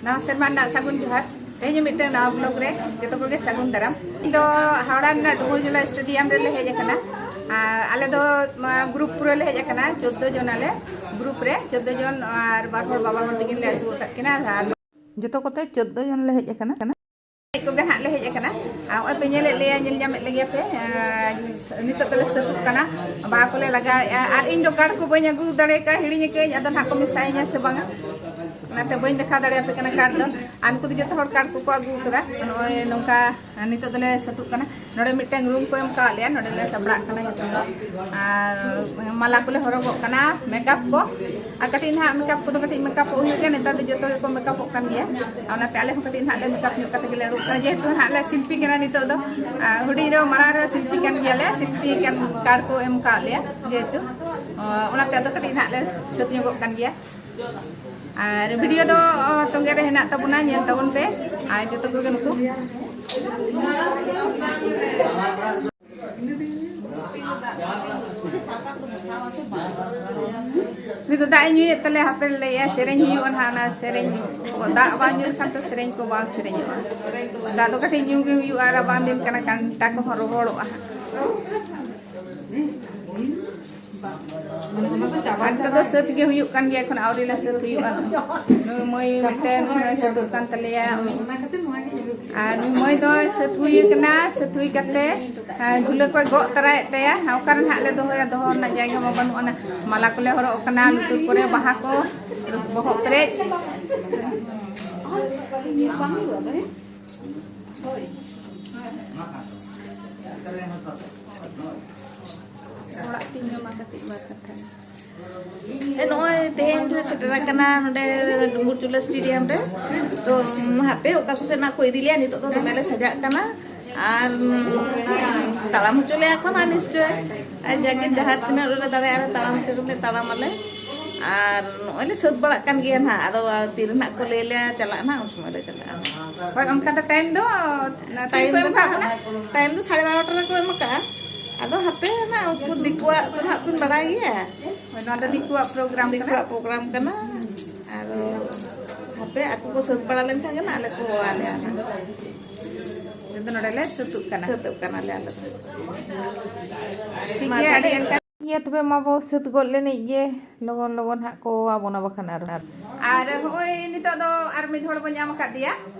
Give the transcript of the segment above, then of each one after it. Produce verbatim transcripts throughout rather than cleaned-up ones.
ᱱᱟᱣᱟ ᱥᱮᱨᱢᱟ ᱨᱮᱱᱟᱜ ᱥᱟᱹᱜᱩᱱ ᱡᱚᱦᱟᱨ᱾ ᱛᱮᱦᱮᱧ ᱢᱤᱫᱴᱟᱝ ᱱᱟᱣᱟ ᱵᱞᱚᱜ ᱨᱮ ᱡᱚᱛᱚ ᱠᱚᱜᱮ ᱥᱟᱹᱜᱩᱱ ᱫᱟᱨᱟᱢ᱾ ᱤᱧ ᱫᱚ ᱦᱟᱣᱲᱟ ᱨᱮᱱᱟᱜ ᱰᱩᱢᱩᱨᱡᱚᱞᱟ ᱥᱴᱮᱰᱤᱭᱟᱢ ᱨᱮᱞᱮ ᱦᱮᱡ ᱟᱠᱟᱱᱟ᱾ ᱟᱨ ᱟᱞᱮ ᱫᱚ ᱜᱨᱩᱯ ᱯᱩᱨᱟᱹ ᱞᱮ ᱦᱮᱡ ᱟᱠᱟᱱᱟ, ᱪᱳᱫᱽᱫᱳ ᱡᱚᱱ ᱟᱞᱮ ᱜᱨᱩᱯ ᱨᱮ, ᱪᱳᱫᱽᱫᱳ ᱡᱚᱱ ᱟᱨ ᱵᱟᱨ ᱦᱚᱲ ᱵᱟᱵᱟ ᱦᱚᱲ ᱛᱟᱹᱠᱤᱱ ᱞᱮ ᱟᱹᱜᱩ ᱟᱠᱟᱫ ᱠᱤᱱᱟ᱾ ᱟᱨ ᱡᱚᱛᱚ ᱠᱚᱛᱮ ᱪᱳᱫᱽᱫᱳ ᱡᱚᱱ ᱞᱮ ᱦᱮᱡ ᱟᱠᱟᱱᱟ᱾ ᱦᱮᱡ ᱠᱚᱜᱮ ᱦᱟᱸᱜ ᱞᱮ ᱦᱮᱡ ᱟᱠᱟᱱᱟ᱾ ᱟᱨ ᱱᱚᱜᱼᱚᱭ ᱯᱮ ᱧᱮᱞᱮᱫ ᱞᱮᱭᱟ, ᱧᱮᱞ ᱧᱟᱢᱮᱫ ᱞᱮᱜᱮᱭᱟ ᱯᱮ, ᱟᱨ ᱱᱤᱛᱚᱜ ᱫᱚᱞᱮ ᱥᱟᱹᱛᱩᱜ ᱠᱟᱱᱟ, ᱵᱟᱦᱟ ᱠᱚᱞᱮ ᱞᱟᱜᱟᱣᱮᱫᱼᱟ᱾ ᱟᱨ ᱤᱧ ᱫᱚ ᱠᱟᱨᱰ ᱠᱚ ᱵᱟᱹᱧ ᱟᱹᱜᱩ ᱫᱟᱲᱮ ᱠᱟᱜᱼᱟ, ᱦᱤᱲᱤᱧ ᱟᱠᱟᱫᱟᱹᱧ, ᱟᱫᱚ ᱱᱟᱦᱟᱜ ᱠᱚ ᱢᱮᱥᱟᱭᱤᱧᱟ ᱥᱮ ᱵᱟᱝᱟ, ᱚᱱᱟᱛᱮ ᱵᱟᱹᱧ ᱫᱮᱠᱷᱟᱣ ᱫᱟᱲᱮᱭᱟᱯᱮ ᱠᱟᱱᱟ ᱠᱟᱨᱰ ᱫᱚ᱾ ᱟᱨ ᱱᱩᱠᱩ ᱫᱚ ᱡᱚᱛᱚ ᱦᱚᱲ ᱠᱟᱨᱰ ᱠᱚᱠᱚ ᱟᱹᱜᱩ ᱟᱠᱟᱫᱟ᱾ ᱱᱚᱜᱼᱚᱭ ᱱᱚᱝᱠᱟ ᱱᱤᱛᱚᱜ ᱫᱚᱞᱮ ᱥᱟᱹᱛᱩᱜ ᱠᱟᱱᱟ᱾ ᱱᱚᱰᱮ ᱢᱤᱫᱴᱟᱝ ᱨᱩᱢ ᱠᱚ ᱮᱢ ᱠᱟᱣᱟᱫ ᱞᱮᱭᱟ, ᱱᱚᱰᱮ ᱞᱮ ᱥᱟᱯᱲᱟᱜ ᱠᱟᱱᱟ ᱡᱚᱛᱚ ᱦᱚᱲ᱾ ᱟᱨ ᱢᱟᱞᱟ ᱠᱚᱞᱮ ᱦᱚᱨᱚᱜᱚᱜ ᱠᱟᱱᱟ, ᱢᱮᱠᱟᱯ ᱠᱚ᱾ ᱟᱨ ᱠᱟᱹᱴᱤᱡ ᱱᱟᱦᱟᱜ ᱢᱮᱠᱟᱯ ᱠᱚᱫᱚ ᱠᱟᱹᱴᱤᱡ ᱢᱮᱠᱟᱯᱚᱜ ᱦᱩᱭᱩᱜ ᱜᱮᱭᱟ, ᱱᱮᱛᱟᱨ ᱫᱚ ᱡᱚᱛᱚ ᱜᱮᱠᱚ ᱢᱮᱠᱟᱯᱚᱜ ᱠᱟᱱ ᱜᱮᱭᱟ᱾ ᱟᱨ ᱚᱱᱟᱛᱮ ᱟᱞᱮ ᱦᱚᱸ ᱠᱟᱹᱴᱤᱡ ᱱᱟᱦᱟᱜ ᱞᱮ ᱢᱮᱠᱟᱯ ᱧᱚᱜ ᱠᱟᱛᱮ ᱜᱮᱞᱮ ᱩᱰᱩᱠ ᱠᱟᱱᱟ, ᱡᱮᱦᱮᱛᱩ ᱱᱟᱦᱟᱜ ᱞᱮ ᱥᱤᱞᱯᱤ ᱠᱟᱱᱟ ᱱᱤᱛᱚᱜ ᱫᱚ᱾ ᱟᱨ ᱦᱩᱰᱤᱧ ᱨᱮᱦᱚᱸ ᱢᱟᱨᱟᱝ ᱨᱮᱦᱚᱸ ᱥᱤᱞᱯᱤ ᱠᱟᱱ ᱜᱮᱭᱟᱞᱮ, ᱥᱤᱞᱯᱤ ᱠᱟᱱ ᱠᱟᱨᱰ ᱠᱚ ᱮᱢ ᱠᱟᱣᱟᱫ ᱞᱮᱭᱟ ᱡᱮᱦᱮᱛᱩ᱾ ᱚᱱᱟᱛᱮ ᱟᱫᱚ ᱠᱟᱹᱴᱤᱡ ᱱᱟᱦᱟᱜ ᱞᱮ ᱥᱟᱹᱛ ᱧᱚᱜᱚᱜ ᱠᱟᱱ ᱜᱮᱭᱟ᱾ ᱟᱨ ᱵᱷᱤᱰᱤᱭᱳ ᱫᱚ ᱛᱚᱸᱜᱮ ᱨᱮ ᱦᱮᱱᱟᱜ ᱛᱟᱵᱚᱱᱟ, ᱧᱮᱞ ᱛᱟᱵᱚᱱ ᱯᱮ᱾ ᱟᱨ ᱡᱚᱛᱚ ᱠᱚᱜᱮ ᱱᱩᱠᱩ ᱱᱤᱛᱚᱜ ᱫᱟᱜ ᱮ ᱧᱩᱭᱮᱫ ᱛᱟᱞᱮ, ᱦᱟᱯᱮ ᱞᱟᱹᱭᱮᱜᱼᱟ, ᱥᱮᱨᱮᱧ ᱦᱩᱭᱩᱜᱼᱟ ᱱᱟᱦᱟᱜ, ᱚᱱᱟ ᱥᱮᱨᱮᱧ ᱠᱚ, ᱫᱟᱜ ᱵᱟᱝ ᱧᱩ ᱞᱮᱠᱷᱟᱱ ᱛᱚ ᱥᱮᱨᱮᱧ ᱠᱚ ᱵᱟᱝ ᱥᱮᱨᱮᱧᱚᱜᱼᱟ᱾ ᱫᱟᱜ ᱫᱚ ᱠᱟᱹᱴᱤᱡ ᱧᱩ ᱜᱮ ᱦᱩᱭᱩᱜᱼᱟ, ᱨᱟᱵᱟᱝ ᱫᱤᱱ ᱠᱟᱱᱟ, ᱠᱟᱱᱴᱟ ᱠᱚᱦᱚᱸ ᱨᱚᱦᱚᱲᱚᱜᱼᱟ ᱦᱟᱸᱜ᱾ ᱟᱨ ᱱᱤᱛᱚᱜ ᱫᱚ ᱥᱟᱹᱛ ᱜᱮ ᱦᱩᱭᱩᱜ ᱠᱟᱱ ᱜᱮᱭᱟ, ᱮᱠᱷᱚᱱ ᱟᱹᱣᱨᱤ ᱞᱮ ᱥᱟᱹᱛ ᱦᱩᱭᱩᱜᱼᱟ᱾ ᱱᱩᱭ ᱢᱟᱹᱭ ᱢᱤᱫᱴᱮᱱ, ᱱᱩᱭ ᱦᱚᱸᱭ ᱥᱟᱹᱛᱚᱜ ᱠᱟᱱ ᱛᱟᱞᱮᱭᱟ᱾ ᱟᱨ ᱱᱩᱭ ᱢᱟᱹᱭ ᱫᱚᱭ ᱥᱟᱹᱛ ᱦᱩᱭ ᱠᱟᱱᱟ, ᱥᱟᱹᱛ ᱦᱩᱭ ᱠᱟᱛᱮ, ᱟᱨ ᱡᱷᱩᱞᱟᱹ ᱠᱚᱭ ᱜᱚᱜ ᱛᱚᱨᱟᱭᱮᱫ ᱛᱟᱭᱟ᱾ ᱚᱠᱟ ᱨᱮ ᱱᱟᱦᱟᱜ ᱞᱮ ᱫᱚᱦᱚᱭᱟ, ᱫᱚᱦᱚ ᱨᱮᱱᱟᱜ ᱡᱟᱭᱜᱟ ᱢᱟ ᱵᱟᱹᱱᱩᱜ ᱟᱱᱟ᱾ ᱢᱟᱞᱟ ᱠᱚᱞᱮ ᱦᱚᱨᱚᱜ ᱠᱟᱱᱟ, ᱞᱩᱛᱩᱨ ᱠᱚᱨᱮ ᱵᱟᱦᱟ ᱠᱚ, ᱵᱚᱦᱚᱜ ᱯᱮᱨᱮᱡ᱾ ᱚᱲᱟᱜ ᱛᱤᱧ ᱡᱚᱢᱟ ᱠᱟᱹᱴᱤᱡ ᱵᱟᱨ ᱠᱟᱛᱷᱟ᱾ ᱮ, ᱱᱚᱜᱼᱚᱭ ᱛᱮᱦᱮᱧ ᱞᱮ ᱥᱮᱴᱮᱨ ᱟᱠᱟᱱᱟ ᱱᱚᱰᱮ ᱰᱩᱢᱩᱨᱡᱚᱞᱟ ᱥᱴᱮᱰᱤᱭᱟᱢ ᱨᱮ᱾ ᱛᱚ, ᱦᱟᱯᱮ ᱚᱠᱟ ᱠᱚᱥᱮᱫ ᱱᱟᱜ ᱠᱚ ᱤᱫᱤ ᱞᱮᱭᱟ, ᱱᱤᱛᱚᱜ ᱫᱚ ᱫᱚᱢᱮ ᱞᱮ ᱥᱟᱡᱟᱜ ᱠᱟᱱᱟ᱾ ᱟᱨ, ᱩᱢ, ᱛᱟᱲᱟᱢ ᱦᱚᱪᱚ ᱞᱮᱭᱟ ᱠᱚ ᱱᱟᱜ ᱱᱤᱥᱪᱚᱭ᱾ ᱟᱨ ᱡᱟᱜᱮ ᱡᱟᱦᱟᱸ ᱛᱤᱱᱟᱹᱜ ᱞᱮ ᱫᱟᱲᱮᱭᱟᱜᱼᱟ, ᱞᱮ ᱛᱟᱲᱟᱢ ᱦᱚᱪᱚ ᱞᱮ ᱛᱟᱲᱟᱢ ᱟᱞᱮ᱾ ᱟᱨ ᱱᱚᱜᱼᱚᱭ ᱞᱮ ᱥᱟᱹᱛ ᱵᱟᱲᱟᱜ ᱠᱟᱱ ᱜᱮᱭᱟ ᱱᱟᱜ, ᱟᱫᱚ ᱛᱤᱨᱮ ᱱᱟᱜ ᱠᱚ ᱞᱟᱹᱭ ᱞᱮᱭᱟ ᱪᱟᱞᱟᱜᱼᱟ ᱱᱟᱜ, ᱩᱱ ᱥᱚᱢᱚᱭ ᱞᱮ ᱪᱟᱞᱟᱜᱼᱟ᱾ ᱦᱳᱭ, ᱚᱱᱠᱟ ᱫᱚ ᱴᱟᱭᱤᱢ ᱫᱚ, ᱛᱤᱱ ᱴᱟᱭᱤᱢ ᱠᱚ ᱫᱚ ᱮᱢ ᱠᱟᱜ ᱱᱟᱜ, ᱵᱚᱱᱟ? ᱴᱟᱭᱤᱢ ᱫᱚ ᱥᱟᱲᱮ ᱵᱟᱨᱚᱴᱟ ᱨᱮᱠᱚ ᱮᱢ ᱠᱟᱜᱼᱟ᱾ ᱟᱫᱚ ᱦᱟᱯᱮ ᱱᱟᱜ, ᱩᱱᱠᱩ ᱫᱤᱠᱩᱣᱟᱜ ᱫᱚ ᱱᱟᱜ ᱯᱮ ᱵᱟᱲᱟᱭ ᱜᱮᱭᱟ᱾ ᱦᱳᱭ, ᱱᱚᱣᱟ ᱫᱚ ᱫᱤᱠᱩᱣᱟᱜ ᱯᱨᱳᱜᱨᱟᱢ ᱠᱟᱱᱟ᱾ ᱫᱤᱠᱩᱣᱟᱜ ᱯᱨᱳᱜᱨᱟᱢ ᱠᱟᱱᱟ᱾ ᱟᱫᱚ ᱯᱮ ᱟᱠᱚ ᱠᱚ ᱥᱟᱹᱛ ᱵᱟᱲᱟ ᱞᱮᱱᱠᱷᱟᱱ ᱜᱮ ᱱᱟᱜ ᱟᱞᱮ ᱠᱚ ᱦᱚᱦᱚ ᱟᱞᱮᱭᱟ ᱱᱟᱜ᱾ ᱟᱫᱚ ᱱᱚᱰᱮ ᱞᱮ ᱥᱟᱹᱛᱩᱜ ᱠᱟᱱᱟ᱾ ᱥᱟᱹᱛᱩᱜ ᱠᱟᱱᱟᱞᱮ ᱟᱞᱮ ᱫᱚ᱾ ᱴᱷᱤᱠ ᱢᱟ ᱜᱮᱭᱟ, ᱛᱚᱵᱮ᱾ ᱟᱹᱰᱤ ᱟᱸᱴ᱾ ᱴᱷᱤᱠ ᱜᱮᱭᱟ, ᱛᱚᱵᱮ ᱢᱟ ᱵᱚ ᱥᱟᱹᱛ ᱜᱚᱫ ᱞᱮᱱᱤᱡ ᱜᱮ, ᱞᱚᱜᱚᱱ ᱞᱚᱜᱚᱱ ᱦᱟᱸᱜ ᱠᱚ ᱟᱵᱚᱱᱟ ᱵᱟᱠᱷᱟᱱ ᱟᱨ᱾ ᱟᱨ ᱦᱚᱸᱜᱼᱚᱭ ᱱᱤᱛᱚᱜ ᱫᱚ ᱟᱨ ᱢᱤᱫ ᱦᱚᱲ ᱵᱚ ᱧᱟᱢ ᱟᱠᱟᱫᱮᱭᱟ᱾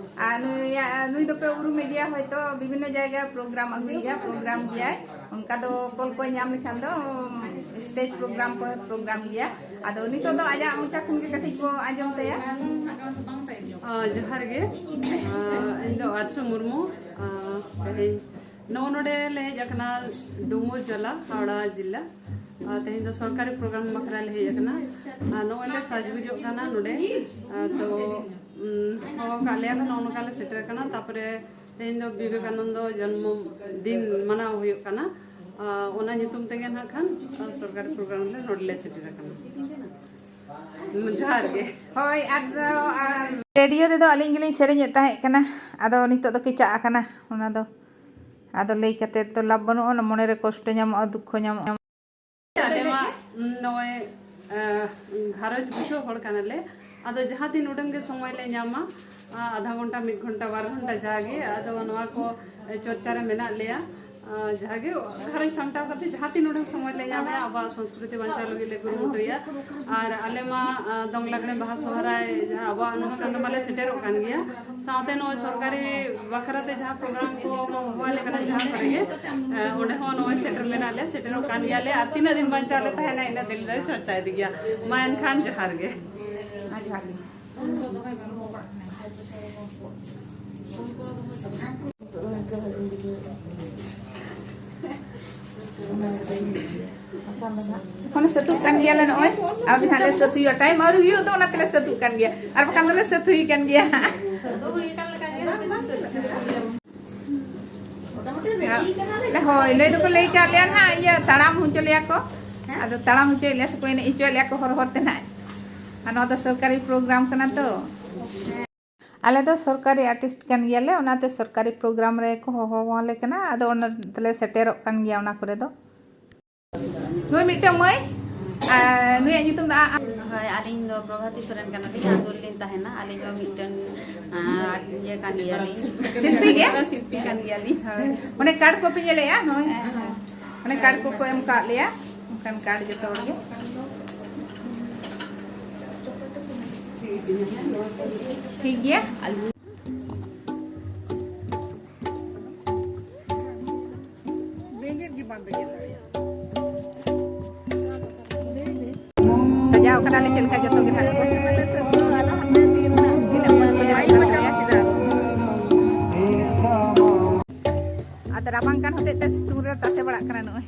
ᱟᱨ ᱱᱩᱭᱟᱜ, ᱱᱩᱭ ᱫᱚᱯᱮ ᱩᱨᱩᱢᱮ ᱜᱮᱭᱟ ᱦᱚᱭᱛᱳ, ᱵᱤᱵᱷᱤᱱᱱᱚ ᱡᱟᱭᱜᱟ ᱯᱨᱳᱜᱨᱟᱢ ᱟᱹᱜᱩᱭ ᱜᱮᱭᱟ, ᱯᱨᱳᱜᱨᱟᱢ ᱜᱮᱭᱟᱭ᱾ ᱚᱱᱠᱟ ᱫᱚ ᱠᱚᱞ ᱠᱚᱭ ᱧᱟᱢ ᱞᱮᱠᱷᱟᱱ ᱫᱚ ᱥᱴᱮᱡᱽ ᱯᱨᱳᱜᱨᱟᱢ ᱠᱚ ᱯᱨᱳᱜᱨᱟᱢ ᱜᱮᱭᱟ᱾ ᱟᱫᱚ ᱱᱤᱛᱚᱜ ᱫᱚ ᱟᱡᱟᱜ ᱢᱚᱪᱟ ᱠᱷᱚᱱ ᱜᱮ ᱠᱟᱹᱴᱤᱡ ᱵᱚ ᱟᱸᱡᱚᱢ ᱛᱟᱭᱟ᱾ ᱟ, ᱡᱚᱦᱟᱨ ᱜᱮ᱾ ᱟ, ᱤᱧ ᱫᱚ ᱟᱨᱥᱩ ᱢᱩᱨᱢᱩ᱾ ᱟ, ᱛᱮᱦᱮᱧ ᱱᱚᱜᱼᱚ ᱱᱚᱰᱮ ᱞᱮ ᱦᱮᱡ ᱟᱠᱟᱱᱟ, ᱰᱩᱢᱩᱨᱡᱚᱞᱟ, ᱦᱟᱣᱲᱟ ᱡᱤᱞᱟ᱾ ᱟ, ᱛᱮᱦᱮᱧ ᱫᱚ ᱥᱚᱨᱠᱟᱨᱤ ᱯᱨᱳᱜᱨᱟᱢ ᱵᱟᱠᱷᱨᱟ ᱞᱮ ᱦᱮᱡ ᱟᱠᱟᱱᱟ᱾ ᱟ, ᱱᱚᱜᱼᱚᱭ ᱞᱮ ᱥᱟᱡᱽᱜᱩᱡᱚᱜ ᱠᱟᱱᱟ ᱱᱚᱰᱮ᱾ ᱟ, ᱛᱚ, ᱩᱢ, ᱦᱚᱦᱚ ᱠᱟᱜ ᱞᱮᱭᱟ ᱠᱚ, ᱱᱚᱜᱼᱚ ᱱᱚᱝᱠᱟ ᱞᱮ ᱥᱮᱴᱮᱨ ᱟᱠᱟᱱᱟ᱾ ᱛᱟᱯᱚᱨᱮ ᱛᱮᱦᱮᱧ ᱫᱚ ᱵᱤᱵᱮᱠᱟᱱᱚᱱᱫᱚ ᱡᱚᱱᱢᱚ ᱫᱤᱱ ᱢᱟᱱᱟᱣ ᱦᱩᱭᱩᱜ ᱠᱟᱱᱟ᱾ ᱟ, ᱚᱱᱟ ᱧᱩᱛᱩᱢ ᱛᱮᱜᱮ ᱱᱟᱜ ᱠᱷᱟᱱ, ᱟ, ᱥᱚᱨᱠᱟᱨᱤ ᱯᱨᱳᱜᱨᱟᱢ ᱞᱮ ᱱᱚᱰᱮ ᱞᱮ ᱥᱮᱴᱮᱨ ᱟᱠᱟᱱᱟ᱾ ᱡᱚᱦᱟᱨ ᱜᱮ᱾ ᱦᱳᱭ, ᱟᱫᱚ, ᱟᱨ ᱨᱮᱰᱤᱭᱳ ᱨᱮᱫᱚ ᱟᱹᱞᱤᱧ ᱜᱮᱞᱤᱧ ᱥᱮᱨᱮᱧᱮᱫ ᱛᱟᱦᱮᱸ ᱠᱟᱱᱟ, ᱟᱫᱚ ᱱᱤᱛᱚᱜ ᱫᱚ ᱠᱮᱪᱟᱜ ᱟᱠᱟᱱᱟ᱾ ᱚᱱᱟ ᱫᱚ ᱟᱫᱚ ᱞᱟᱹᱭ ᱠᱟᱛᱮ ᱛᱚ ᱞᱟᱵᱷ ᱵᱟᱹᱱᱩᱜᱼᱟ, ᱚᱱᱟ ᱢᱚᱱᱮᱨᱮ ᱠᱚᱥᱴᱚ ᱧᱟᱢᱚᱜᱼᱟ, ᱫᱩᱠᱠᱷᱚ ᱧᱟᱢᱚᱜᱼᱟ᱾ ᱟᱞᱮ ᱢᱟ ᱱᱚᱜᱼᱚᱭ, ᱟ, ᱜᱷᱟᱨᱚᱸᱡᱽ ᱵᱩᱡᱷᱟᱹᱣ ᱦᱚᱲ ᱠᱟᱱᱟᱞᱮ᱾ ᱟᱫᱚ ᱡᱟᱦᱟᱸ ᱛᱤᱱ ᱩᱰᱟᱹᱝ ᱜᱮ ᱥᱚᱢᱚᱭ ᱞᱮ ᱧᱟᱢᱟ, ᱟ, ᱟᱫᱷᱟ ᱜᱷᱚᱱᱴᱟ, ᱢᱤᱫ ᱜᱷᱚᱱᱴᱟ, ᱵᱟᱨ ᱜᱷᱚᱱᱴᱟ ᱡᱟᱜᱮ, ᱟᱫᱚ ᱱᱚᱣᱟ ᱠᱚ, ᱮ, ᱪᱚᱨᱪᱟ ᱨᱮ ᱢᱮᱱᱟᱜ ᱞᱮᱭᱟ᱾ ᱟ, ᱡᱟᱦᱟᱸᱜᱮ ᱜᱷᱟᱨᱚᱸᱡᱽ ᱥᱟᱢᱴᱟᱣ ᱠᱟᱛᱮ ᱡᱟᱦᱟᱸ ᱛᱤᱱ ᱩᱰᱟᱹᱝ ᱥᱚᱢᱚᱭ ᱞᱮ ᱧᱟᱢᱟ, ᱟᱵᱚᱣᱟᱜ ᱥᱚᱝᱥᱠᱨᱤᱛᱤ ᱵᱟᱧᱪᱟᱣ ᱞᱟᱹᱜᱤᱫ ᱞᱮ ᱠᱩᱨᱩᱢᱩᱴᱩᱭᱟ᱾ ᱟᱨ ᱟᱞᱮ ᱢᱟ, ᱟ, ᱫᱚᱝ ᱞᱟᱜᱽᱲᱮ, ᱵᱟᱦᱟ, ᱥᱚᱦᱨᱟᱭ, ᱡᱟᱦᱟᱸ ᱟᱵᱚᱣᱟᱜ ᱚᱱᱩᱥᱴᱷᱟᱱ ᱨᱮ ᱢᱟᱞᱮ ᱥᱮᱴᱮᱨᱚᱜ ᱠᱟᱱ ᱜᱮᱭᱟ᱾ ᱥᱟᱶᱛᱮ ᱱᱚᱜᱼᱚᱭ ᱥᱚᱨᱠᱟᱨᱤ ᱵᱟᱠᱷᱨᱟ ᱛᱮ ᱡᱟᱦᱟᱸ ᱯᱨᱳᱜᱨᱟᱢ ᱠᱚ ᱠᱚ ᱦᱚᱦᱚ ᱟᱞᱮ ᱠᱟᱱᱟ, ᱡᱟᱦᱟᱸ ᱠᱚᱨᱮ ᱜᱮ, ᱮ, ᱚᱸᱰᱮ ᱦᱚᱸ ᱱᱚᱜᱼᱚᱭ ᱥᱮᱴᱮᱨ ᱢᱮᱱᱟᱜ ᱞᱮᱭᱟ, ᱥᱮᱴᱮᱨᱚᱜ ᱠᱟᱱ ᱜᱮᱭᱟᱞᱮ᱾ ᱟᱨ ᱛᱤᱱᱟᱹᱜ ᱫᱤᱱ ᱵᱟᱧᱪᱟᱣ ᱞᱮ ᱛᱟᱦᱮᱱᱟ, ᱤᱱᱟᱹᱜ ᱫᱤᱱ ᱞᱮ ᱪᱚᱨᱪᱟ ᱤᱫᱤ ᱜᱮᱭᱟ᱾ ᱢᱟ ᱮᱱᱠᱷᱟᱱ ᱡᱚᱦᱟᱨ ᱜᱮ᱾ ᱟᱨ ᱡᱚᱦᱟᱨ ᱜᱮ᱾ ᱮᱠᱷᱚᱱ ᱥᱟᱹᱛᱩᱜ ᱠᱟᱱ ᱜᱮᱭᱟᱞᱮ ᱱᱚᱜᱼᱚᱭ᱾ ᱟᱨ ᱱᱟᱦᱟᱜ ᱞᱮ ᱥᱟᱹᱛ ᱦᱩᱭᱩᱜᱼᱟ, ᱴᱟᱭᱤᱢ ᱟᱹᱣᱨᱤ ᱦᱩᱭᱩᱜ ᱫᱚ, ᱚᱱᱟ ᱛᱮᱞᱮ ᱥᱟᱹᱛᱩᱜ ᱠᱟᱱ ᱜᱮᱭᱟ, ᱟᱨ ᱵᱟᱠᱷᱟᱱ ᱫᱚᱞᱮ ᱥᱟᱹᱛ ᱦᱩᱭ ᱠᱟᱱ ᱜᱮᱭᱟ᱾ ᱦᱳᱭ, ᱞᱟᱹᱭ ᱫᱚᱠᱚ ᱞᱟᱹᱭ ᱠᱟᱜ ᱞᱮᱭᱟ ᱱᱟᱦᱟᱜ, ᱤᱭᱟᱹ, ᱛᱟᱲᱟᱢ ᱦᱚᱪᱚ ᱞᱮᱭᱟ ᱠᱚ᱾ ᱟᱫᱚ ᱛᱟᱲᱟᱢ ᱦᱚᱪᱚᱭᱮᱫ ᱞᱮᱭᱟ ᱥᱮᱠᱚ ᱮᱱᱮᱡ ᱦᱚᱪᱚᱭᱮᱫ ᱞᱮᱭᱟ ᱠᱚ ᱦᱚᱨ ᱦᱚᱨ ᱛᱮ ᱱᱟᱦᱟᱜ᱾ ᱟᱨ ᱱᱚᱣᱟ ᱫᱚ ᱥᱚᱨᱠᱟᱨᱤ ᱯᱨᱳᱜᱨᱟᱢ ᱠᱟᱱᱟ ᱛᱚ᱾ ᱟᱞᱮ ᱫᱚ ᱥᱚᱨᱠᱟᱨᱤ ᱟᱨᱴᱤᱥᱴ ᱠᱟᱱ ᱜᱮᱭᱟᱞᱮ, ᱚᱱᱟᱛᱮ ᱥᱚᱨᱠᱟᱨᱤ ᱯᱨᱳᱜᱨᱟᱢ ᱨᱮᱠᱚ ᱦᱚᱦᱚ ᱟᱞᱮ ᱠᱟᱱᱟ᱾ ᱟᱫᱚ ᱚᱱᱟ ᱛᱮᱞᱮ ᱥᱮᱴᱮᱨᱚᱜ ᱠᱟᱱ ᱜᱮᱭᱟ ᱚᱱᱟ ᱠᱚᱨᱮ ᱫᱚ᱾ ᱱᱩᱭ ᱢᱤᱫᱴᱟᱝ ᱢᱟᱹᱭ, ᱟᱨ ᱱᱩᱭᱟᱜ ᱧᱩᱛᱩᱢ ᱫᱚ ᱟ-, ᱟ-, ᱦᱳᱭ, ᱟᱹᱞᱤᱧ ᱫᱚ ᱯᱨᱚᱵᱷᱟᱛᱤ ᱥᱚᱨᱮᱱ ᱠᱟᱱᱟᱞᱤᱧ, ᱟᱸᱫᱩᱨ ᱞᱤᱧ ᱛᱟᱦᱮᱱᱟ᱾ ᱟᱹᱞᱤᱧ ᱦᱚᱸ ᱢᱤᱫᱴᱮᱱ, ᱟᱸ, ᱤᱭᱟᱹ ᱠᱟᱱ ᱜᱮᱭᱟᱞᱤᱧ᱾ ᱥᱤᱞᱯᱤ ᱜᱮ? ᱥᱤᱞᱯᱤ ᱠᱟᱱ ᱜᱮᱭᱟᱞᱤᱧ᱾ ᱦᱳᱭ᱾ ᱚᱱᱮ ᱠᱟᱨᱰ ᱠᱚᱯᱮ ᱧᱮᱞᱮᱜᱼᱟ? ᱱᱚᱜᱼᱚᱭ᱾ ᱦᱮᱸ, ᱦᱮᱸ᱾ ᱚᱱᱮ ᱠᱟᱨᱰ ᱠᱚᱠᱚ ᱮᱢ ᱠᱟᱜ ᱞᱮᱭᱟ, ᱚᱱᱠᱟᱱ ᱠᱟᱨᱰ ᱡᱚᱛᱚ ᱦᱚᱲ ᱜᱮ᱾ ᱴᱷᱤᱠ ᱜᱮᱭᱟ᱾ ᱵᱮᱸᱜᱮᱫ ᱜᱮ ᱵᱟᱢ ᱵᱮᱸᱜᱮᱫ ᱫᱟᱲᱮᱭᱟᱜᱼᱟ᱾ ᱥᱟᱡᱟᱣ ᱠᱟᱱᱟᱞᱮ ᱪᱮᱫ ᱞᱮᱠᱟ ᱡᱚᱛᱚ ᱜᱮ ᱱᱟᱦᱟᱜ᱾ ᱛᱤᱱᱟᱹᱜ ᱢᱚᱡᱽ ᱠᱚ ᱧᱮᱞᱚᱜ ᱠᱟᱱᱟ᱾ ᱟᱫᱚ ᱨᱟᱵᱟᱝ ᱠᱟᱱ ᱦᱚᱛᱮᱡ ᱛᱮ ᱥᱤᱛᱩᱝ ᱨᱮ ᱛᱟᱥᱮ ᱵᱟᱲᱟᱜ ᱠᱟᱱᱟ ᱱᱚᱜᱼᱚᱭ᱾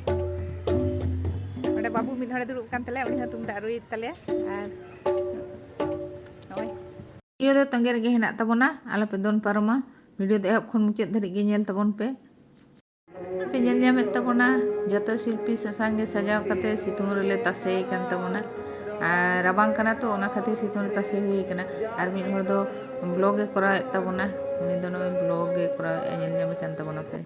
ᱚᱸᱰᱮ ᱵᱟᱹᱵᱩ ᱢᱤᱫ ᱦᱚᱲᱮ ᱫᱩᱲᱩᱵ ᱠᱟᱱ ᱛᱟᱞᱮᱭᱟ, ᱩᱱᱤ ᱦᱚᱸ ᱛᱩᱢᱫᱟᱜ ᱨᱩᱭᱮᱫ ᱛᱟᱞᱮᱭᱟ᱾ ᱟᱨ ᱱᱚᱜᱼᱚᱭ᱾ ᱵᱷᱤᱰᱤᱭᱳ ᱫᱚ ᱛᱚᱸᱜᱮ ᱨᱮᱜᱮ ᱦᱮᱱᱟᱜ ᱛᱟᱵᱚᱱᱟ, ᱟᱞᱚᱯᱮ ᱫᱚᱱ ᱯᱟᱨᱚᱢᱟ᱾ ᱵᱷᱤᱰᱤᱭᱳ ᱫᱚ ᱮᱦᱚᱵ ᱠᱷᱚᱱ ᱢᱩᱪᱟᱹᱫ ᱫᱷᱟᱹᱨᱤᱡ ᱜᱮ ᱧᱮᱞ ᱛᱟᱵᱚᱱ ᱯᱮ᱾ ᱯᱮ ᱧᱮᱞ ᱧᱟᱢᱮᱫ ᱛᱟᱵᱚᱱᱟ, ᱡᱚᱛᱚ ᱥᱤᱞᱯᱤ ᱥᱟᱥᱟᱝ ᱜᱮ ᱥᱟᱡᱟᱣ ᱠᱟᱛᱮ ᱥᱤᱛᱩᱝ ᱨᱮᱞᱮ ᱛᱟᱥᱮ ᱠᱟᱱ ᱛᱟᱵᱚᱱᱟ᱾ ᱟᱨ ᱨᱟᱵᱟᱝ ᱠᱟᱱᱟ ᱛᱚ, ᱚᱱᱟ ᱠᱷᱟᱹᱛᱤᱨ ᱥᱤᱛᱩᱝ ᱨᱮ ᱛᱟᱥᱮ ᱦᱩᱭ ᱠᱟᱱᱟ᱾ ᱟᱨ ᱢᱤᱫ ᱦᱚᱲ ᱫᱚ ᱵᱞᱚᱜ ᱮ ᱠᱚᱨᱟᱣᱮᱫ ᱛᱟᱵᱚᱱᱟ, ᱩᱱᱤ ᱫᱚ ᱱᱚᱜᱼᱚᱭ ᱵᱞᱚᱜ ᱮ ᱠᱚᱨᱟᱣᱮᱫᱼᱟ, ᱧᱮᱞ ᱧᱟᱢᱮ ᱠᱟᱱ ᱛᱟᱵᱚᱱᱟ ᱯᱮ᱾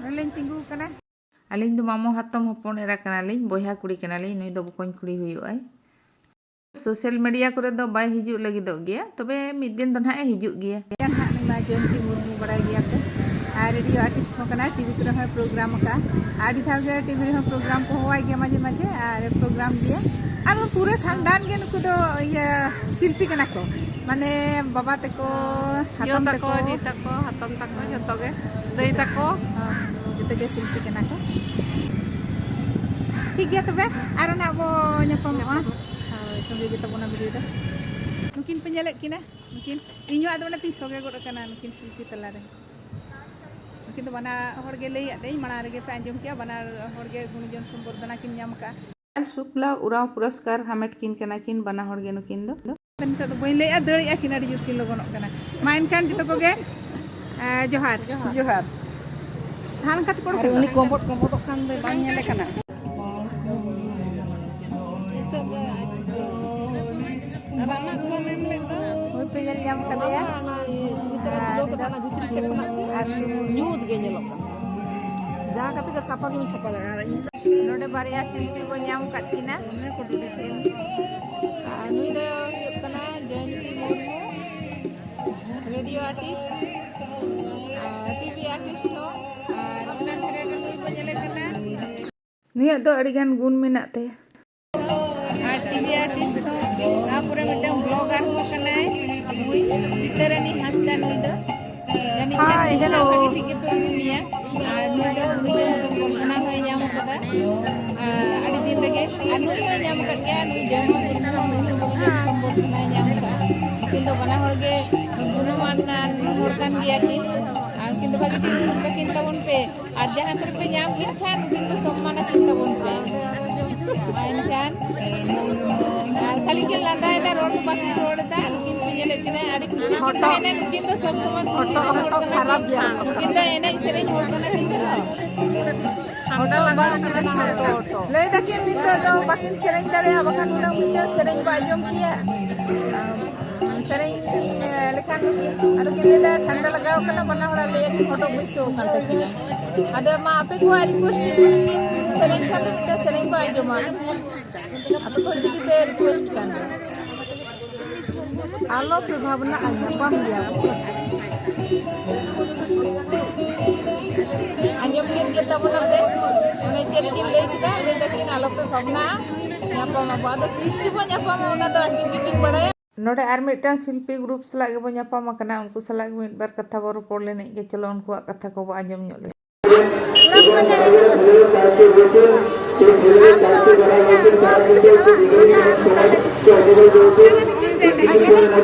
ᱱᱚᱰᱮᱞᱤᱧ ᱛᱤᱸᱜᱩ ᱟᱠᱟᱱᱟ᱾ ᱟᱹᱞᱤᱧ ᱫᱚ ᱢᱟᱢᱚ ᱦᱟᱛᱚᱢ ᱦᱚᱯᱚᱱ ᱮᱨᱟ ᱠᱟᱱᱟᱞᱤᱧ, ᱵᱚᱭᱦᱟ ᱠᱩᱲᱤ ᱠᱟᱱᱟᱞᱤᱧ, ᱱᱩᱭ ᱫᱚ ᱵᱚᱠᱚᱧ ᱠᱩᱲᱤ ᱦᱩᱭᱩᱜᱼᱟᱭ᱾ ᱥᱳᱥᱟᱞ ᱢᱤᱰᱤᱭᱟ ᱠᱚᱨᱮ ᱫᱚ ᱵᱟᱭ ᱦᱤᱡᱩᱜ ᱞᱟᱹᱜᱤᱫᱚᱜ ᱜᱮᱭᱟ, ᱛᱚᱵᱮ ᱢᱤᱫ ᱫᱤᱱ ᱫᱚ ᱱᱟᱦᱟᱜ ᱮ ᱦᱤᱡᱩᱜ ᱜᱮᱭᱟ᱾ ᱱᱟᱦᱟᱜ ᱱᱩᱭ ᱢᱟ ᱡᱚᱭᱚᱱᱛᱤ ᱢᱩᱨᱢᱩ ᱵᱟᱲᱟᱭ ᱜᱮᱭᱟ ᱯᱮ, ᱟᱨ ᱨᱮᱰᱤᱭᱳ ᱟᱨᱴᱤᱥᱴ ᱦᱚᱸ ᱠᱟᱱᱟᱭ, ᱴᱤᱵᱷᱤ ᱠᱚᱨᱮ ᱦᱚᱸᱭ ᱯᱨᱳᱜᱨᱟᱢ ᱟᱠᱟᱫᱼᱟ᱾ ᱟᱹᱰᱤ ᱫᱷᱟᱣ ᱜᱮ ᱴᱤᱵᱷᱤ ᱨᱮᱦᱚᱸ ᱯᱨᱳᱜᱨᱟᱢ ᱠᱚ ᱦᱚᱦᱚᱣᱟᱭ ᱜᱮᱭᱟ ᱢᱟᱡᱷᱮ ᱢᱟᱡᱷᱮ, ᱟᱨ ᱯᱨᱳᱜᱨᱟᱢ ᱜᱮᱭᱟ᱾ ᱟᱨ ᱯᱩᱨᱟᱹ ᱠᱷᱟᱱᱫᱟᱱ ᱜᱮ ᱱᱩᱠᱩ ᱫᱚ ᱤᱭᱟᱹ ᱥᱤᱞᱯᱤ ᱠᱟᱱᱟ ᱠᱚ, ᱢᱟᱱᱮ ᱵᱟᱵᱟ ᱛᱟᱠᱚ, ᱦᱟᱛᱚᱢ ᱛᱟᱠᱚ, ᱡᱤ ᱛᱟᱠᱚ, ᱦᱟᱛᱚᱢ ᱛᱟᱠᱚ, ᱡᱚᱛᱚ ᱜᱮ, ᱫᱟᱹᱭ ᱛᱟᱠᱚ᱾ ᱦᱚᱸ, ᱡᱚᱛᱚ ᱜᱮ ᱥᱤᱞᱯᱤ ᱠᱟᱱᱟ ᱠᱚ᱾ ᱴᱷᱤᱠ ᱜᱮᱭᱟ ᱛᱚᱵᱮ, ᱟᱨᱚ ᱱᱟᱜ ᱵᱚ ᱧᱟᱯᱟᱢᱚᱜᱼᱟ᱾ ᱦᱳᱭ, ᱛᱚᱵᱮ ᱜᱮ ᱛᱟᱵᱚᱱᱟ ᱵᱷᱤᱰᱤᱭᱳ ᱫᱚ᱾ ᱱᱩᱠᱤᱱ ᱯᱮ ᱧᱮᱞᱮᱫ ᱠᱤᱱᱟ? ᱱᱩᱠᱤᱱ, ᱤᱧ ᱦᱚᱸ ᱟᱫᱚ ᱚᱱᱟᱛᱤᱧ ᱥᱚᱜᱮ ᱜᱚᱫ ᱟᱠᱟᱱᱟ ᱱᱩᱠᱤᱱ ᱥᱤᱞᱯᱤ ᱛᱟᱞᱟᱨᱮ᱾ ᱠᱤᱱᱛᱩ ᱵᱟᱱᱟ ᱦᱚᱲ ᱜᱮ ᱞᱟᱹᱭᱟᱫ ᱫᱚᱧ, ᱢᱟᱲᱟᱝ ᱨᱮᱜᱮ ᱯᱮ ᱟᱸᱡᱚᱢ ᱠᱮᱜᱼᱟ, ᱵᱟᱱᱟᱨ ᱦᱚᱲ ᱜᱮ ᱜᱩᱱᱤᱡᱚᱱ ᱥᱚᱢᱵᱚᱨᱫᱷᱚᱱᱟ ᱠᱤᱱ ᱧᱟᱢ ᱠᱟᱜᱼᱟ᱾ ᱟᱨ ᱥᱩᱠᱞᱟ ᱩᱨᱟᱣ ᱯᱩᱨᱚᱥᱠᱟᱨ ᱦᱟᱢᱮᱴ ᱠᱤᱱ ᱠᱟᱱᱟ ᱠᱤᱱ ᱵᱟᱱᱟ ᱦᱚᱲ ᱜᱮ ᱱᱩᱠᱤᱱ ᱫᱚ᱾ ᱱᱤᱛᱚᱜ ᱫᱚ ᱵᱟᱹᱧ ᱞᱟᱹᱭᱮᱜᱼᱟ, ᱫᱟᱹᱲᱮᱜᱼᱟ ᱠᱤᱱ, ᱟᱹᱰᱤ ᱡᱳᱨ ᱠᱤᱱ ᱞᱚᱜᱚᱱᱚᱜ ᱠᱟᱱᱟ᱾ ᱢᱟ ᱮᱱᱠᱷᱟᱱ ᱡᱚᱛᱚ ᱠᱚᱜᱮ, ᱮ, ᱡᱚᱦᱟᱨ᱾ ᱡᱚᱦᱟᱨ᱾ ᱥᱟᱦᱟᱱ ᱠᱷᱟᱛ ᱠᱚᱲ ᱟᱨ ᱠᱚ ᱩᱱᱤ ᱠᱚᱢᱵᱚᱫ ᱠᱚᱢᱵᱚᱫᱚᱜ ᱠᱟᱱ ᱫᱚᱭ ᱵᱟᱝ ᱧᱮᱞᱮ ᱠᱟᱱᱟ᱾ ᱱᱤᱛᱚᱜ ᱫᱚ ᱨᱟᱢᱟᱜ ᱠᱚ ᱢᱮᱱ ᱞᱮᱫ ᱫᱚ᱾ ᱦᱳᱭ ᱯᱮ ᱧᱮᱞ ᱧᱟᱢ ᱠᱟᱫᱮᱭᱟ᱾ ᱚᱱᱟ ᱥᱩᱢᱤᱛᱨᱟ ᱟᱨ ᱛᱩᱞᱟᱹᱣ ᱠᱟᱫᱟ, ᱚᱱᱟ ᱵᱷᱤᱛᱨᱤ ᱥᱮᱫ ᱠᱷᱚᱱᱟᱜ ᱥᱮ? ᱟᱨ ᱧᱩᱛ ᱜᱮ ᱧᱮᱞᱚᱜ ᱠᱟᱱᱟ᱾ ᱡᱟᱦᱟᱸ ᱠᱟᱛᱮ ᱜᱮ ᱥᱟᱯᱷᱟ ᱜᱮᱢ ᱥᱟᱯᱷᱟ ᱫᱟᱲᱮᱭᱟᱜᱼᱟ᱾ ᱟᱨ ᱤᱧ ᱱᱚᱰᱮ ᱵᱟᱨᱭᱟ ᱥᱤᱞᱯᱤ ᱠᱚ ᱧᱟᱢ ᱟᱠᱟᱫ ᱠᱤᱱᱟ᱾ ᱟᱨ ᱱᱩᱭ ᱫᱚ ᱦᱩᱭᱩᱜ ᱠᱟᱱᱟ ᱡᱚᱭᱚᱱᱛᱤ ᱢᱩᱨᱢᱩ, ᱨᱮᱰᱤᱭᱳ ᱟᱨᱴᱤᱥᱴ, ᱟᱨ ᱴᱤᱵᱷᱤ ᱟᱨᱴᱤᱥᱴ ᱦᱚᱸ, ᱟᱨ ᱚᱱᱟ ᱫᱷᱟᱨᱮ ᱨᱮ ᱱᱩᱭ ᱵᱚᱱ ᱧᱮᱞᱮ ᱠᱟᱱᱟ᱾ ᱱᱩᱭᱟᱜ ᱫᱚ ᱟᱹᱰᱤᱜᱟᱱ ᱜᱩᱱ ᱢᱮᱱᱟᱜ ᱛᱟᱭᱟ᱾ ᱟᱨ ᱴᱤᱵᱷᱤ ᱟᱨᱴᱤᱥᱴ ᱦᱚᱸ, ᱛᱟᱨᱯᱚᱨᱮ ᱢᱤᱫᱴᱟᱝ ᱵᱞᱚᱜᱟᱨ ᱦᱚᱸ ᱠᱟᱱᱟᱭ ᱱᱩᱭ ᱥᱤᱛᱟᱹᱨᱟᱹᱱᱤ ᱦᱟᱸᱥᱫᱟ᱾ ᱱᱩᱭ ᱫᱚ ᱡᱟᱹᱱᱤᱡ ᱠᱷᱟᱱ ᱦᱟᱭ, ᱦᱮᱞᱳ᱾ ᱵᱷᱟᱜᱮ ᱴᱷᱤᱠ ᱜᱮᱯᱮ ᱩᱨᱩᱢᱮᱭᱟ᱾ ᱟᱨ ᱱᱩᱭ ᱫᱚ ᱜᱩᱱᱤᱡᱚᱱ ᱥᱚᱢᱵᱚᱨᱫᱷᱚᱱᱟ ᱦᱚᱸᱭ ᱧᱟᱢ ᱟᱠᱟᱫᱟ᱾ ᱟᱨ ᱟᱹᱰᱤ ᱫᱤᱱ ᱨᱮᱜᱮ, ᱟᱨ ᱱᱩᱭ ᱦᱚᱸᱭ ᱧᱟᱢ ᱟᱠᱟᱫ ᱜᱮᱭᱟ, ᱱᱩᱭ ᱡᱚᱭᱚᱱᱛᱤ ᱢᱩᱨᱢᱩ ᱦᱚᱸ ᱜᱩᱱᱤᱡᱚᱱ ᱥᱚᱢᱵᱚᱨᱫᱷᱚᱱᱟᱭ ᱧᱟᱢ ᱟᱠᱟᱫᱟ᱾ ᱩᱱᱠᱤᱱ ᱫᱚ ᱵᱟᱱᱟ ᱦᱚᱲ ᱜᱮ ᱜᱩᱱᱚᱢᱟᱱ ᱦᱚᱲ ᱠᱟᱱ ᱜᱮᱭᱟ ᱠᱤᱱ᱾ ᱟᱨ ᱩᱱᱠᱤᱱ ᱫᱚ ᱵᱷᱟᱜᱮ ᱴᱷᱤᱠ ᱩᱨᱩᱢ ᱠᱟᱹᱠᱤᱱ ᱛᱟᱵᱚᱱ ᱯᱮ᱾ ᱟᱨ ᱡᱟᱦᱟᱸ ᱠᱚᱨᱮ ᱯᱮ ᱧᱟᱢ ᱠᱤᱱ ᱠᱷᱟᱱ, ᱩᱱᱠᱤᱱ ᱫᱚ ᱥᱚᱢᱢᱟᱱ ᱟᱹᱠᱤᱱ ᱛᱟᱵᱚᱱ ᱯᱮ᱾ ᱢᱟ ᱮᱱᱠᱷᱟᱱ, ᱟᱨ ᱠᱷᱟᱹᱞᱤ ᱠᱤᱱ ᱞᱟᱸᱫᱟᱭᱮᱫᱟ, ᱨᱚᱲ ᱫᱚ ᱵᱟᱹᱠᱤᱱ ᱨᱚᱲ ᱮᱫᱟ᱾ ᱱᱩᱠᱤᱱ ᱯᱮ ᱧᱮᱞᱮᱫ ᱠᱤᱱᱟ, ᱟᱹᱰᱤ ᱠᱩᱥᱤ ᱠᱤᱱ ᱦᱚᱴᱚᱜ, ᱛᱟᱦᱮᱱᱟ᱾ ᱱᱩᱠᱤᱱ ᱫᱚ ᱥᱚᱵᱽ ᱥᱚᱢᱚᱭ ᱠᱩᱥᱤ ᱦᱚᱴᱚᱜ, ᱨᱮᱱ ᱦᱚᱲ ᱦᱚᱴᱚᱜ ᱠᱟᱱᱟ ᱠᱷᱟᱨᱟᱯ ᱠᱤᱱ᱾ ᱜᱮᱭᱟ, ᱦᱚᱴᱚᱜ ᱱᱩᱠᱤᱱ ᱫᱚ ᱠᱷᱟᱨᱟᱯ᱾ ᱮᱱᱮᱡ ᱥᱮᱨᱮᱧ ᱦᱚᱲ ᱠᱟᱱᱟ ᱠᱤᱱ ᱛᱚ᱾ ᱦᱚᱴᱚᱜ ᱵᱟᱝ ᱠᱟᱱᱟ, ᱦᱚᱴᱚᱜ, ᱦᱚᱴᱚᱜ᱾ ᱞᱟᱹᱭ ᱫᱟᱠᱤᱱ ᱱᱤᱛᱚᱜ ᱫᱚ ᱵᱟᱹᱠᱤᱱ ᱥᱮᱨᱮᱧ ᱫᱟᱲᱮᱭᱟᱜᱼᱟ, ᱵᱟᱠᱷᱟᱱ ᱦᱩᱱᱟᱹᱝ ᱢᱤᱫᱴᱟᱝ ᱥᱮᱨᱮᱧ ᱵᱚ ᱟᱸᱡᱚᱢ ᱠᱮᱭᱟ᱾ ᱥᱮᱨᱮᱧ, ᱮ, ᱞᱮᱠᱷᱟᱱ ᱫᱚᱠᱤᱱ, ᱟᱫᱚ ᱠᱤᱱ ᱞᱟᱹᱭᱫᱟ, ᱴᱷᱟᱱᱰᱟ ᱞᱟᱜᱟᱣ ᱠᱟᱱᱟ, ᱵᱟᱱᱟ ᱦᱚᱲᱟᱜ ᱞᱟᱹᱭ ᱟᱹᱠᱤᱱ ᱦᱚᱴᱚᱜ ᱵᱟᱹᱭᱥᱟᱹᱣ ᱟᱠᱟᱱ ᱛᱟᱹᱠᱤᱱᱟ᱾ ᱟᱫᱚ ᱢᱟ ᱟᱯᱮ ᱠᱚᱣᱟᱜ ᱨᱤᱠᱩᱭᱮᱥᱴ ᱛᱮ ᱡᱩᱫᱤ ᱠᱤᱱ ᱥᱮᱨᱮᱧ ᱠᱷᱟᱱ ᱫᱚ ᱢᱤᱫᱴᱟᱝ ᱥᱮᱨᱮᱧ ᱵᱚ ᱟᱸᱡᱚᱢᱟ᱾ ᱟᱯᱮ ᱠᱚ ᱡᱩᱫᱤ ᱯᱮ ᱨᱤᱠᱩᱭᱮᱥᱴ ᱠᱷᱟᱱ ᱫᱚ᱾ ᱟᱞᱚ ᱯᱮ ᱵᱷᱟᱵᱽᱱᱟᱜᱼᱟ, ᱧᱟᱯᱟᱢ ᱜᱮᱭᱟ ᱵᱚ᱾ ᱟᱸᱡᱚᱢ ᱠᱮᱫ ᱜᱮ ᱛᱟᱵᱚᱱᱟᱯᱮ, ᱚᱱᱮ ᱪᱮᱫ ᱠᱤᱱ ᱞᱟᱹᱭ ᱠᱮᱫᱟ, ᱞᱟᱹᱭ ᱫᱟᱠᱤᱱ ᱟᱞᱚ ᱯᱮ ᱵᱷᱟᱵᱽᱱᱟᱜᱼᱟ, ᱧᱟᱯᱟᱢ ᱟᱵᱚ᱾ ᱟᱫᱚ ᱛᱤᱥ ᱪᱚᱵᱚ ᱧᱟᱯᱟᱢᱟ, ᱚᱱᱟ ᱫᱚ ᱟᱹᱠᱤᱱ ᱜᱮᱠᱤᱱ ᱵᱟᱲᱟᱭᱟ᱾ ᱱᱚᱰᱮ ᱟᱨ ᱢᱤᱫᱴᱟᱝ ᱥᱤᱞᱯᱤ ᱜᱨᱩᱯ ᱥᱟᱞᱟᱜ ᱜᱮᱵᱚ ᱧᱟᱯᱟᱢ ᱟᱠᱟᱱᱟ, ᱩᱱᱠᱩ ᱥᱟᱞᱟᱜ ᱜᱮ ᱢᱤᱫ ᱵᱟᱨ ᱠᱟᱛᱷᱟ ᱵᱚ ᱨᱚᱯᱚᱲ ᱞᱮᱱᱤᱡ ᱜᱮ᱾ ᱪᱚᱞᱚ ᱩᱱᱠᱩᱣᱟᱜ ᱠᱟᱛᱷᱟ ᱠᱚᱵᱚ ᱟᱸᱡᱚᱢ ᱧᱚᱜ ᱞᱮᱜᱮ᱾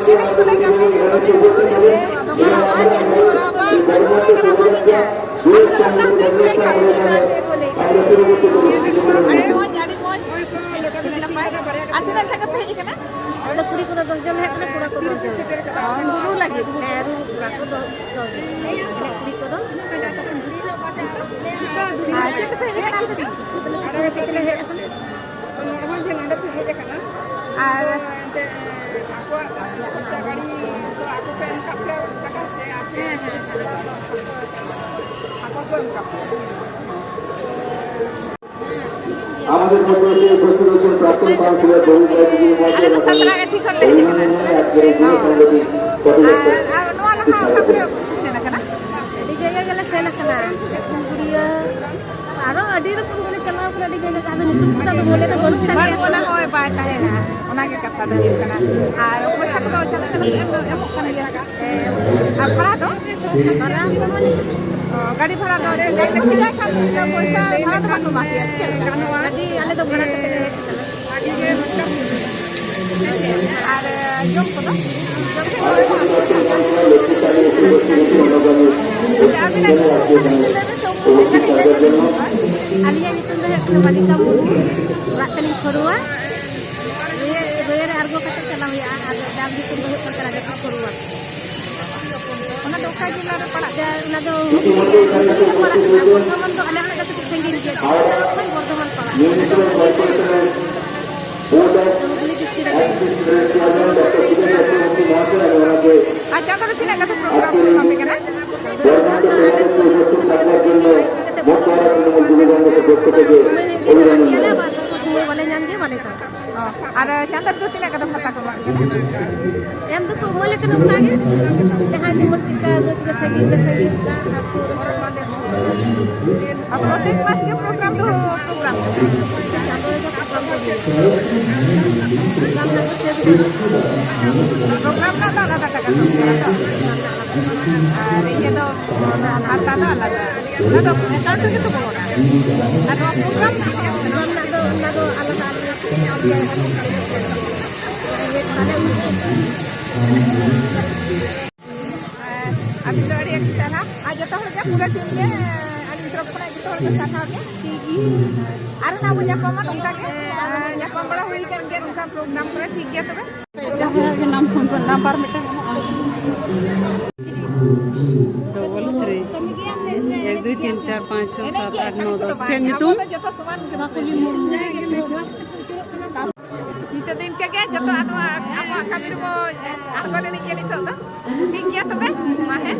ᱟᱹᱰᱤ ᱢᱚᱡᱽ, ᱟᱹᱰᱤ ᱢᱚᱡᱽ᱾ ᱟᱨ ᱛᱤᱱᱟᱹᱜ ᱥᱟᱸᱜᱮ ᱯᱮ ᱦᱮᱡ ᱟᱠᱟᱱᱟ? ᱟᱞᱮ ᱫᱚ ᱠᱩᱲᱤ ᱠᱚᱫᱚ ᱫᱚᱥ ᱡᱚᱱ ᱞᱮ ᱦᱮᱡ ᱟᱠᱟᱱᱟ, ᱠᱚᱲᱟ ᱠᱚ ᱫᱚᱥ ᱡᱚᱱ᱾ ᱚ, ᱨᱩ ᱞᱟᱹᱜᱤᱫ? ᱦᱮᱸ, ᱨᱩ ᱠᱚᱲᱟ ᱠᱚ ᱫᱚ ᱫᱚᱥ ᱡᱚᱱ᱾ ᱠᱩᱲᱤ ᱠᱚᱫᱚ᱾ ᱟᱨ ᱪᱮᱫ ᱛᱮᱯᱮ ᱦᱮᱡ ᱟᱠᱟᱱᱟ ᱟᱯᱮ ᱫᱚ? ᱟᱞᱮ ᱫᱚ ᱴᱩᱠ ᱴᱩᱠ ᱛᱮᱞᱮ ᱦᱮᱡ ᱟᱠᱟᱱᱟ᱾ ᱱᱚᱜᱼᱚᱭ ᱡᱮ ᱱᱚᱰᱮ ᱯᱮ ᱦᱮᱡ ᱟᱠᱟᱱᱟ, ᱟᱨ ᱟᱫᱚ ᱮᱱᱛᱮ ᱟᱠᱚᱣᱟᱜ ᱠᱷᱚᱨᱪᱟ ᱜᱟᱹᱰᱤ ᱫᱚ ᱟᱠᱚ ᱯᱮ ᱮᱢ ᱠᱟᱜ ᱯᱮᱭᱟ ᱴᱟᱠᱟ ᱥᱮ ᱟᱯᱮ? ᱦᱮᱸ, ᱦᱮᱸ, ᱦᱮᱸ᱾ ᱟᱠᱚ ᱠᱚ ᱮᱢ ᱠᱟᱜ ᱯᱮᱭᱟ᱾ আমাদের মধ্যে এসে উপস্থিত হয়েছেন প্রাক্তন কাউন্সিলর বরুণ রায় দিদির মধ্যে আরে তো সাতরা গাছি করলে। ᱟᱨ, ᱟᱨ ᱱᱚᱣᱟ ᱞᱟᱦᱟ ᱚᱠᱟ ᱠᱚᱨᱮ ᱯᱮ ᱥᱮᱱ ᱟᱠᱟᱱᱟ? ᱟᱹᱰᱤ ᱡᱟᱭᱜᱟ ᱜᱮᱞᱮ ᱥᱮᱱ ᱟᱠᱟᱱᱟ᱾ ᱪᱮᱫ ᱠᱚ ᱜᱩᱲᱤᱭᱟᱹ, ᱟᱨᱚ ᱟᱹᱰᱤ ᱨᱚᱠᱚᱢ ᱜᱮᱞᱮ ᱪᱟᱞᱟᱣ ᱠᱟᱱᱟ, ᱟᱹᱰᱤ ᱡᱟᱭᱜᱟ ᱜᱮ᱾ ᱟᱫᱚ ᱧᱩᱛᱩᱢ ᱠᱚᱫᱚ ᱟᱫᱚ ᱢᱚᱱᱮ ᱫᱚ ᱵᱟᱹᱱᱩᱜ ᱛᱟᱞᱮᱭᱟ᱾ ᱵᱟᱹᱱᱩᱜ ᱟᱱᱟ, ᱦᱳᱭ, ᱵᱟᱭ ᱛᱟᱦᱮᱱᱟ᱾ ᱚᱱᱟ ᱜᱮ ᱠᱟᱛᱷᱟ ᱫᱚ ᱦᱩᱭᱩᱜ ᱠᱟᱱᱟ᱾ ᱟᱨ ᱯᱚᱭᱥᱟ ᱠᱚᱫᱚ ᱪᱟᱞᱟᱜ ᱠᱟᱱᱟ, ᱮᱢ ᱫᱚ ᱮᱢᱚᱜ ᱠᱟᱱ ᱜᱮᱭᱟ᱾ ᱦᱮᱸ᱾ ᱟᱨ ᱵᱷᱟᱲᱟ ᱫᱚ? ᱵᱷᱟᱲᱟ ᱫᱚ ᱢᱟᱱᱮ ᱚ, ᱜᱟᱹᱰᱤ ᱵᱷᱟᱲᱟ ᱫᱚ ᱪᱮᱫ? ᱜᱟᱹᱰᱤ ᱠᱚ ᱵᱷᱮᱡᱟᱭ ᱠᱷᱟᱱ ᱯᱚᱭᱥᱟ ᱵᱷᱟᱲᱟ ᱫᱚ ᱵᱟᱝ ᱠᱚ ᱮᱢᱟ ᱯᱮᱭᱟ ᱥᱮ ᱪᱮᱫ ᱞᱮᱠᱟ? ᱜᱟᱹᱰᱤ ᱟᱞᱮ ᱫᱚ ᱵᱷᱟᱲᱟ ᱠᱟᱛᱮ ᱞᱮ ᱦᱮᱡ ᱟᱠᱟᱱᱟ᱾ ᱟᱨ ᱡᱚᱢ ᱠᱚᱫᱚ? ᱡᱚᱢ ᱴᱷᱮᱱ ᱠᱷᱚᱱ ᱜᱮ? ᱟᱪᱪᱷᱟ, ᱟᱹᱵᱤᱱᱟᱜ ᱧᱩᱛᱩᱢ ᱠᱟᱹᱴᱤᱡ ᱞᱟᱹᱭ ᱵᱮᱱ ᱥᱮ, ᱩᱯᱨᱩᱢ ᱵᱮᱱ ᱠᱟᱹᱴᱤᱡ ᱞᱟᱹᱭ ᱵᱮᱱ᱾ ᱟᱹᱞᱤᱧᱟᱜ ᱧᱩᱛᱩᱢ ᱫᱚ ᱦᱩᱭᱩᱜ ᱠᱟᱱᱟ ᱢᱟᱱᱤᱠᱟ ᱢᱩᱨᱢᱩ, ᱚᱲᱟᱜ ᱛᱟᱹᱞᱤᱧ ᱠᱷᱚᱨᱩᱣᱟ᱾ ᱨᱮ, ᱨᱮ ᱨᱮ ᱟᱬᱜᱚ ᱠᱟᱛᱮ ᱪᱟᱞᱟᱣ ᱦᱩᱭᱩᱜᱼᱟ, ᱟᱨ ᱡᱟᱦᱟᱸ ᱧᱩᱛᱩᱢ ᱫᱚ ᱦᱩᱭᱩᱜ ᱠᱟᱱ ᱛᱟᱞᱮᱭᱟ ᱠᱷᱚᱨᱩᱣᱟ᱾ ᱚᱱᱟ ᱫᱚ ᱚᱠᱟ ᱡᱮᱞᱟ ᱨᱮ ᱯᱟᱲᱟᱜ ᱜᱮᱭᱟ? ᱚᱱᱟ ᱫᱚ ᱯᱟᱲᱟᱜ ᱠᱟᱱᱟ, ᱵᱚᱨᱫᱷᱚᱢᱟᱱ ᱫᱚ ᱟᱞᱮ ᱠᱷᱚᱱᱟᱜ ᱫᱚ ᱠᱟᱹᱴᱤᱡ ᱥᱟᱺᱜᱤᱧ ᱜᱮᱭᱟ, ᱵᱚᱨᱫᱷᱚᱢᱟᱱ ᱯᱟᱲᱟᱜ ᱠᱟᱱᱟ᱾ ᱚᱱᱟ ᱫᱚ ᱦᱩᱜᱽᱞᱤ ᱰᱤᱥᱴᱨᱤᱠᱴ ᱨᱮ᱾ ᱟᱨ ᱪᱟᱸᱫᱳ ᱨᱮ ᱛᱤᱱᱟᱹᱜ ᱠᱟᱛᱮ ᱯᱨᱳᱜᱨᱟᱢ ᱠᱚ ᱮᱢᱟ ᱯᱮ ᱠᱟᱱᱟ? ᱥᱚᱢᱚᱭ ᱦᱩᱭᱩᱜ ᱜᱮᱭᱟ, ᱟᱨ ᱟᱞᱮ ᱫᱚ ᱥᱚᱢᱚᱭ ᱵᱟᱞᱮ ᱧᱟᱢ ᱜᱮᱭᱟ, ᱵᱟᱞᱮ ᱪᱟᱞᱟᱜᱼᱟ᱾ ᱚ, ᱟᱨ ᱪᱟᱸᱫᱚ ᱨᱮᱫᱚ ᱛᱤᱱᱟᱹᱜ ᱠᱟᱛᱮ ᱵᱷᱟᱛᱟ ᱠᱚ ᱮᱢᱟ ᱯᱮ ᱠᱟᱱᱟ? ᱮᱢ ᱫᱚᱠᱚ ᱮᱢᱚᱜ ᱞᱮ ᱠᱟᱱᱟ ᱚᱱᱠᱟ ᱜᱮ, ᱡᱟᱦᱟᱸᱭ ᱡᱮᱢᱚᱱ ᱪᱮᱫᱠᱟ ᱨᱳᱡᱽ ᱜᱮ ᱥᱟᱺᱜᱤᱧ ᱨᱮ ᱥᱟᱺᱜᱤᱧ ᱨᱮ ᱟᱨ ᱥᱩᱨ ᱨᱮ ᱥᱩᱨ᱾ ᱟᱨ ᱯᱨᱚᱛᱮᱠ ᱢᱟᱥ ᱜᱮ ᱯᱨᱳᱜᱨᱟᱢ ᱫᱚ, ᱯᱨᱳᱜᱨᱟᱢ ᱫᱚ? ᱪᱟᱸᱫᱚ ᱨᱮᱫᱚ ᱯᱨᱳᱜᱨᱟᱢ ᱫᱚ ᱦᱩᱭᱩᱜᱼᱟ᱾ ᱯᱨᱳᱜᱨᱟᱢ ᱨᱮᱱᱟᱜ ᱫᱚ ᱥᱮᱥ ᱵᱟᱹᱱᱩᱜᱼᱟ᱾ ᱯᱨᱳᱜᱨᱟᱢ ᱨᱮᱱᱟᱜ ᱫᱚ ᱟᱞᱟᱫᱟ ᱴᱟᱠᱟ ᱠᱚ ᱮᱢᱚᱜᱼᱟ ᱛᱚ? ᱟᱨ ᱤᱭᱟᱹ ᱫᱚ, ᱵᱷᱟᱛᱟ ᱫᱚ ᱟᱞᱟᱫᱟ? ᱚᱱᱟ ᱫᱚ ᱮᱠᱟᱣᱩᱱᱴ ᱨᱮᱜᱮ ᱛᱚ ᱵᱚᱞᱚᱱᱟ᱾ ᱟᱨ ᱱᱚᱣᱟ ᱯᱨᱳᱜᱨᱟᱢ ᱨᱮᱱᱟᱜ ᱫᱚ ᱪᱮᱫ ᱠᱟᱱᱟ? ᱯᱨᱳᱜᱨᱟᱢ ᱨᱮᱱᱟᱜ ᱫᱚ, ᱚᱱᱟ ᱫᱚ ᱟᱞᱟᱫᱟ ᱟᱞᱟᱫᱟ ᱛᱮ ᱟᱞᱮ ᱫᱚ ᱵᱟᱞᱮ ᱩᱭᱦᱟᱹᱨ ᱠᱟᱜᱼᱟ᱾ ᱟᱨ ᱟᱹᱵᱤᱱ ᱫᱚ ᱟᱹᱰᱤ ᱟᱹᱰᱤ ᱥᱟᱨᱦᱟᱣ᱾ ᱟᱨ ᱡᱚᱛᱚ ᱡᱚᱛᱚ ᱦᱚᱲ ᱜᱮ, ᱯᱩᱨᱟᱹ ᱴᱤᱢ ᱜᱮ, ᱟᱹᱞᱤᱧ ᱛᱚᱨᱚᱯ ᱠᱷᱚᱱᱟᱜ ᱡᱚᱛᱚ ᱦᱚᱲ ᱜᱮ ᱥᱟᱨᱦᱟᱣ ᱜᱮ᱾ ᱟᱨ ᱦᱚᱸ ᱱᱟᱜ ᱵᱚᱱ ᱧᱟᱯᱟᱢᱟ ᱱᱚᱝᱠᱟ ᱜᱮ᱾ ᱧᱟᱯᱟᱢ ᱵᱟᱲᱟ ᱦᱩᱭ ᱠᱟᱱ ᱜᱮᱭᱟ ᱱᱚᱝᱠᱟ ᱯᱨᱳᱜᱨᱟᱢ ᱠᱚᱨᱮ, ᱴᱷᱤᱠ ᱜᱮᱭᱟ ᱛᱚᱵᱮ᱾ ᱡᱟᱦᱟᱸ ᱜᱮ ᱱᱟᱢ ᱯᱷᱳᱱ ᱠᱚ ᱱᱟᱢᱵᱟᱨ ᱢᱤᱫᱴᱟᱝ ᱮᱢᱚᱜᱼᱟ᱾ ᱰᱚᱵᱚᱞ ᱛᱷᱨᱤ, ᱮᱠ ᱫᱩᱭ ᱛᱤᱱ ᱪᱟᱨ ᱯᱟᱸᱪ ᱪᱷᱚ ᱥᱟᱛ ᱟᱴ ᱱᱚ ᱫᱚᱥ᱾ ᱪᱮᱫ ᱧᱩᱛᱩᱢ? ᱡᱚᱛᱚ ᱥᱚᱢᱟᱱ ᱜᱮ᱾ ᱱᱤᱛᱚᱜ ᱫᱚ ᱤᱱᱠᱟᱹ ᱜᱮ ᱡᱚᱛᱚ ᱟᱫᱚ ᱟᱵᱚᱣᱟᱜ ᱠᱟᱹᱢᱤ ᱨᱮᱵᱚ ᱟᱬᱜᱚ ᱞᱮᱱ ᱜᱮ ᱱᱤᱛᱚᱜ ᱫᱚ᱾ ᱴᱷᱤᱠ ᱜᱮᱭᱟ ᱛᱚᱵᱮ, ᱢᱟ ᱦᱮᱸ᱾